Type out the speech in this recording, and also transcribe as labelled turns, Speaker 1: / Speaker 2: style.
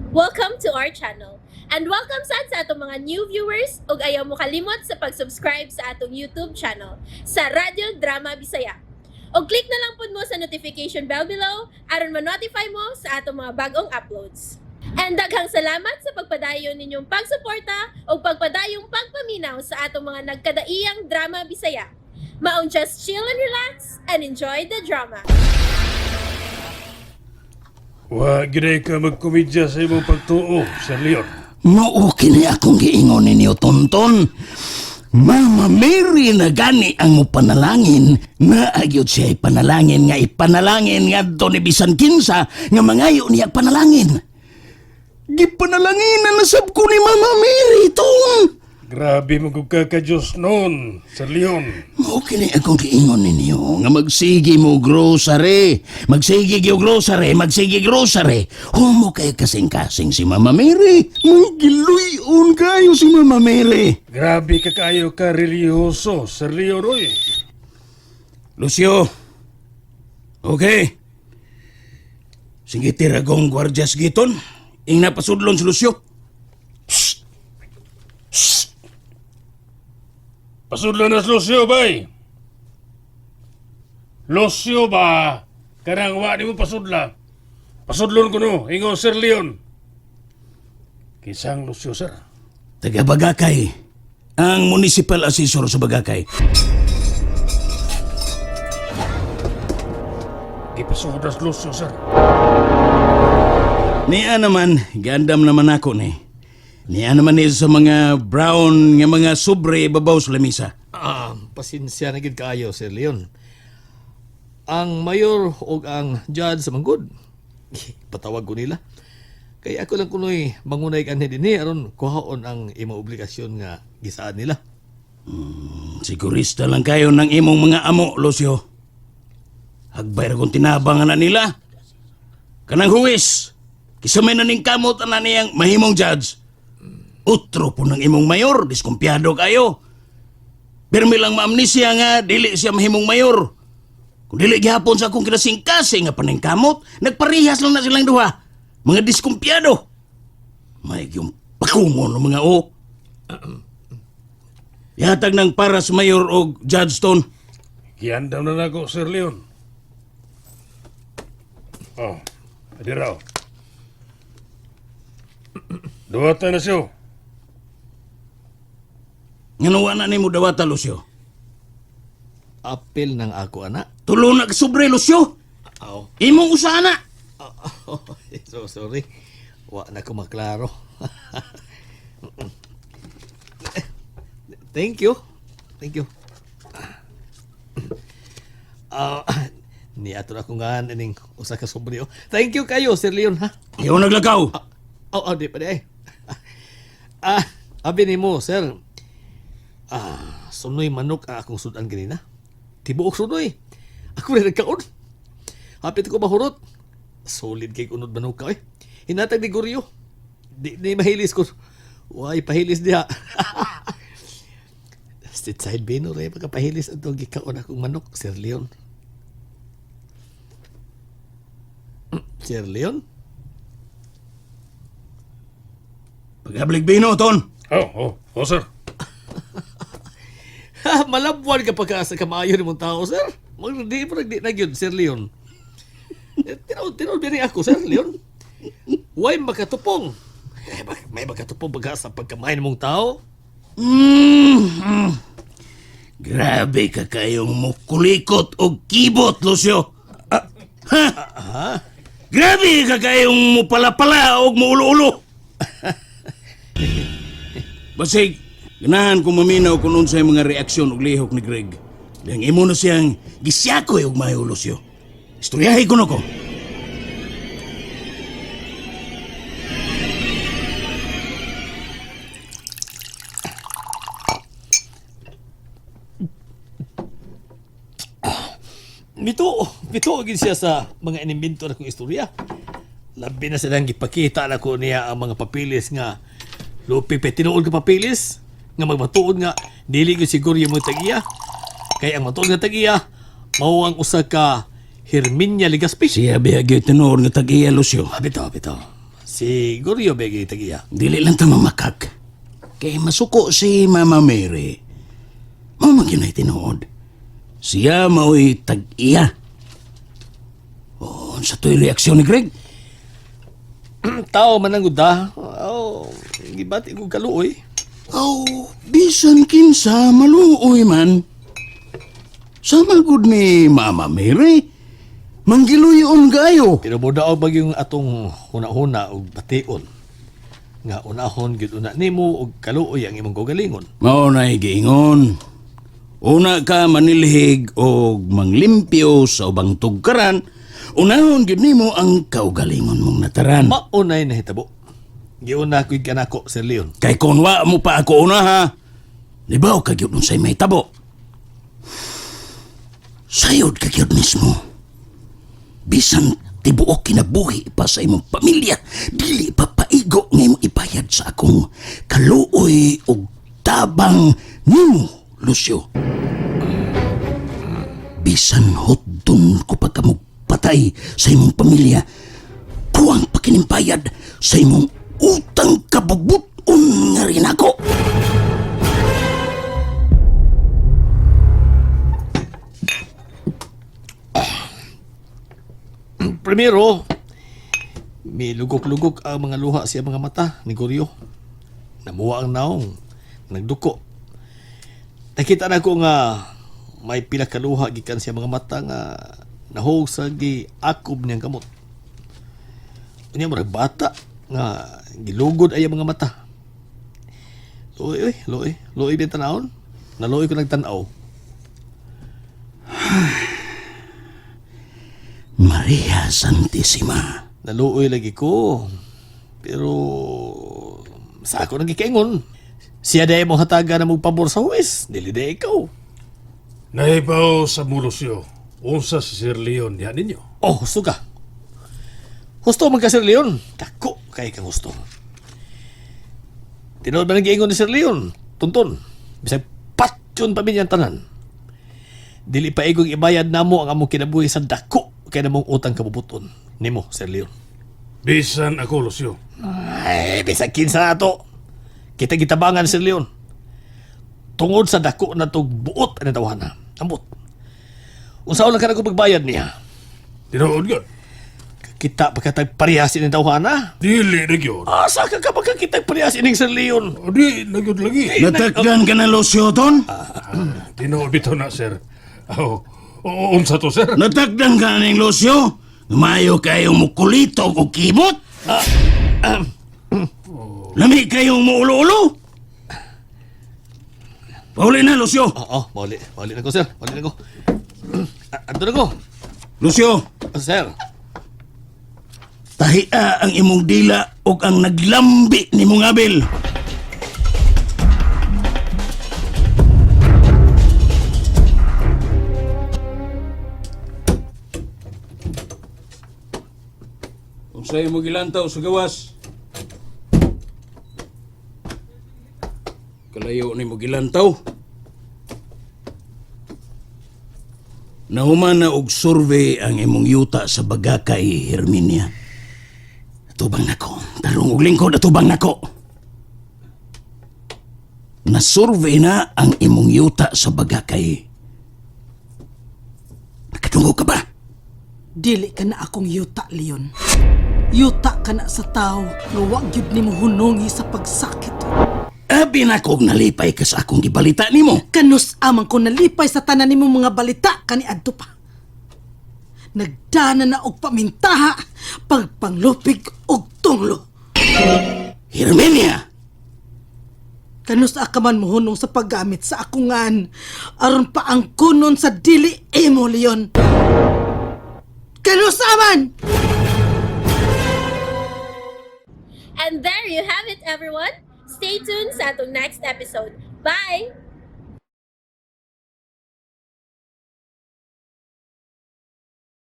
Speaker 1: Welcome to our channel. And welcome sad sa atong mga new viewers ug ayaw mo kalimot sa pag-subscribe sa atong YouTube channel sa Radyo Drama Bisaya. Og click na lang pud mo sa notification bell below aron ma-notify mo sa atong mga bagong uploads. And daghang salamat sa pagpadayon ninyong pagsuporta ug pagpadayong pagpaminaw sa atong mga nagkadaiyang drama Bisaya. Maong just chill and relax and enjoy the drama.
Speaker 2: Wa gyud ka magkomedya sa imong pagtuo, Sir Leon.
Speaker 3: Mao kini akong giingon ninyo, Tonton. Mama Mary na gani ang mopanalangin na agyod siya ipanalangin nga ipanalangin ngadto ni bisan kinsa nga mangayo niya panalangin. Gipanalangin na nasab ko ni Mama Mary, Ton.
Speaker 2: Grabe mo kung ka Diyos noon, Sir Leon.
Speaker 3: Mao kini akong giingon ninyo nga magsige mo grocery, magsige gyud grocery, magsige grocery. Humo kay kasing-kasing si Mama Mary. Manggiluyon kayo si Mama Mary.
Speaker 2: Grabe ka kaayo ka relihiyoso, Sir Leon, oy.
Speaker 3: Lucio. Okay. Sige, tiragong gwardyas giton. Ing napasudlon si Lucio.
Speaker 2: Pasudlo na si Lucio, bay. Lucio ba? Kanang wa di mo pasudla. Pasudlon ko no, ingon Sir Leon. Kisang Lucio, sir.
Speaker 3: Taga Bagakay. Ang municipal assessor sa Bagakay.
Speaker 2: Gipasudla si Lucio, sir.
Speaker 3: Niya naman, gandam naman ako ni. Niya naman ni sa mga brown nga mga sobre babaw sa lamisa.
Speaker 4: Ah, pasensya na gid kaayo, Sir Leon. Ang mayor og ang judge sa manggod. Patawag ko nila. Kay ako lang kunoy mangunay kanhi dinhi aron kuhaon ang imong obligasyon nga gisaad nila.
Speaker 3: Sigurista lang kayo ng imong mga amo, Lucio. Hagbay ra kong tinabang na nila. Kanang huwis, kisa may naning kamot ana niyang mahimong judge. Utro po ng imong mayor, diskumpiyado kayo. Pirmi lang maamnesia nga, dili siya mahimong mayor. Kung dili gihapon sa akong kinasingkasing nga paningkamot, nagparihas lang na silang duha. Mga diskumpiyado. May yung pakungon ng mga o. Yatag ng para sa mayor og Judge Stone.
Speaker 2: Giandam na nako, Sir Leon. Oh, adi raw. Duwata na siyo.
Speaker 3: Nga na nimo dawata, Lucio.
Speaker 4: Apil ng ako ana.
Speaker 3: Tulo na ka sobre, Lucio.
Speaker 4: Aw.
Speaker 3: Imong usana.
Speaker 4: Oh, so sorry. Wa na ko maklaro. Thank you. Thank you. Ah, niato na ko nga ining usa ka sobre. Oh. Thank you kayo, Sir Leon ha.
Speaker 3: Ayaw naglakaw.
Speaker 4: Oh, oh, di pa di ay. Ah, abi nimo, sir. Ah, sunoy manok ang akong sudan ganina. Tibuok sunoy. Ako rin nagkaon. Hapit ko mahurot. Solid kay unod manok ka eh. Hinatag ni Goryo. Di, di mahilis ko. Way, pahilis diha. Street side bino rin. Pagkapahilis ang itong gikaon akong manok, Sir Leon. Sir Leon?
Speaker 3: Paghablig bino, Ton.
Speaker 2: Oh, oh, oh, sir.
Speaker 4: Ha, malabwan ka pagka sa kamaayo ni mong tao, sir. Mag di pa nagdi na gyud, Sir Leon. Eh, Tinaw tinaw diri ako, Sir Leon. Way makatupong. Eh, may makatupong pagka sa pagkamay ni mong tao.
Speaker 3: Grabe ka kayong mukulikot og kibot, Lucio. Ha? Grabe ka kayong mupalapala og muulo-ulo. Basig, ganahan ko maminaw kung unsay mga reaksyon og lihok ni Greg. Yang imo na siyang gisyakoy og mayo, Lucio. Istoryahe ko na ko.
Speaker 4: Mito, mito gid siya sa mga inimbento na kong istorya. Labi na silang gipakita na ko niya ang mga papilis nga lupi pa tinuod ka papilis nga magmatuod nga dili gyud siguro yung mga tagiya. Kay ang matuod nga tagiya mao ang usa ka Herminia Legazpi.
Speaker 3: Siya biya gyud tinuod nga tag-iya, Lucio.
Speaker 4: Ah, bitaw, bitaw. Si Goryo begi tagiya.
Speaker 3: Dili lang ta mamakak. Kay masuko si Mama Mary. Mao man gyud nay tinuod. Siya mao'y tag-iya. Oh, sa to'y reaksyon ni Greg.
Speaker 4: Tao man ang guda. Oh, gibati ko kaluoy.
Speaker 3: Aw, bisan kinsa maluoy man. Sama gud ni Mama Mary. Manggiluyon kayo.
Speaker 4: Pero modaog bag yung atong huna-huna og bation. Nga unahon gyud una nimo og kaluoy ang imong kaugalingon.
Speaker 3: Mao na'y giingon. Una ka manilhig og manglimpyo sa ubang tugkaran, unahon gyud nimo ang kaugalingon mong nataran.
Speaker 4: Maunay nahitabo. Giuna ko'y kanako, Sir Leon.
Speaker 3: Kay kung wa mo pa ako una ha, libaw ka gyud unsay mahitabo. Sayod ka gyud mismo. Bisan tibuok kinabuhi pa sa imong pamilya, dili pa paigo nga imong ibayad sa akong kaluoy og tabang nimo, Lucio. Bisan hotdon ko pa kamog patay sa imong pamilya, kuwang pakinimbayad sa imong utang kabubuton nga rin ako.
Speaker 4: Primero, may lugok-lugok ang mga luha siya mga mata ni Goryo. Namuha ang naong, nagduko. Nakita na ko nga may pila ka luha gikan siya mga mata nga nahog sa giakob niyang kamot. Unya murag bata nga gilugod ay ang mga mata. Luoy, oy, luoy, luoy bin tanawon. Naluoy ko nagtan-aw.
Speaker 3: Maria Santissima.
Speaker 4: Naluoy lagi ko. Pero sa ako nang gikaingon. Siya dahil mo hataga na mong pabor sa huwes. Dili dahil ikaw.
Speaker 2: Nahibaw sa mo, Lucio. Unsa si Sir Leon diha ninyo?
Speaker 4: Oh, husto ka. Husto man ka, Sir Leon. Dako kay kang husto. Tinuod ba nang giingon ni Sir Leon? Tunton. Bisag patyon pa minyan tanan. Dili pa igong ibayad namo ang among kinabuhi sa dako kay namong utang kabubuton. Nimo, Sir Leon.
Speaker 2: Bisan ako, Lucio.
Speaker 4: Ay, bisag kinsa na to. Kita gitabangan Sir Leon. Tungod sa dako na tog buot ang tawana. Ambot. Unsaon lang ka na ko pagbayad niya?
Speaker 2: Tinuod gyud.
Speaker 4: Kita pagkatag parehas ining tawhana.
Speaker 2: Dili na gyud.
Speaker 4: Asa ka ka pagkakitag parehas ining Sir Leon?
Speaker 2: O, Di na gyud lagi.
Speaker 3: Natakdan ka na, Lucio, ton?
Speaker 2: Tinuod bitaw na, sir. Oh, unsa to, sir?
Speaker 3: Natakdan ka na ning Lucio? Mayo kayong mukulitog o kibot? Lami kayong muulo-ulo? Pauli na, Lucio.
Speaker 4: Oo, mauli. Mauli na ko, sir. Mauli na ko. Ando na ko.
Speaker 3: Lucio,
Speaker 4: Oh, sir.
Speaker 3: tahia ang imong dila ug ang naglambi ni mong abil. Unsay mo gilantaw sa gawas? Kalayo ni mo gilantaw. Nahuman na og survey ang imong yuta sa Bagakay, Herminia. Atubang nako. Tarong og lingkod atubang nako. Na-survey na ang imong yuta sa Bagakay. Nakatunggo ka ba?
Speaker 5: Dili ka na akong yuta, Leon. Yuta ka na sa tao nga wa gyud nimo hunongi sa pagsakit.
Speaker 3: Abi na kog nalipay ka sa akong gibalita nimo.
Speaker 5: Kanus amang ko nalipay sa tanan nimo mga balita kaniadto pa. Nagdana na og pamintaha, pagpanglupig og tunglo.
Speaker 3: Herminia!
Speaker 5: Kanus ka man mohunong sa paggamit sa akungan aron pa ang kunon sa dili imo, Leon. Kanus aman!
Speaker 1: And there you have it, everyone. Stay tuned sa atong next episode. Bye!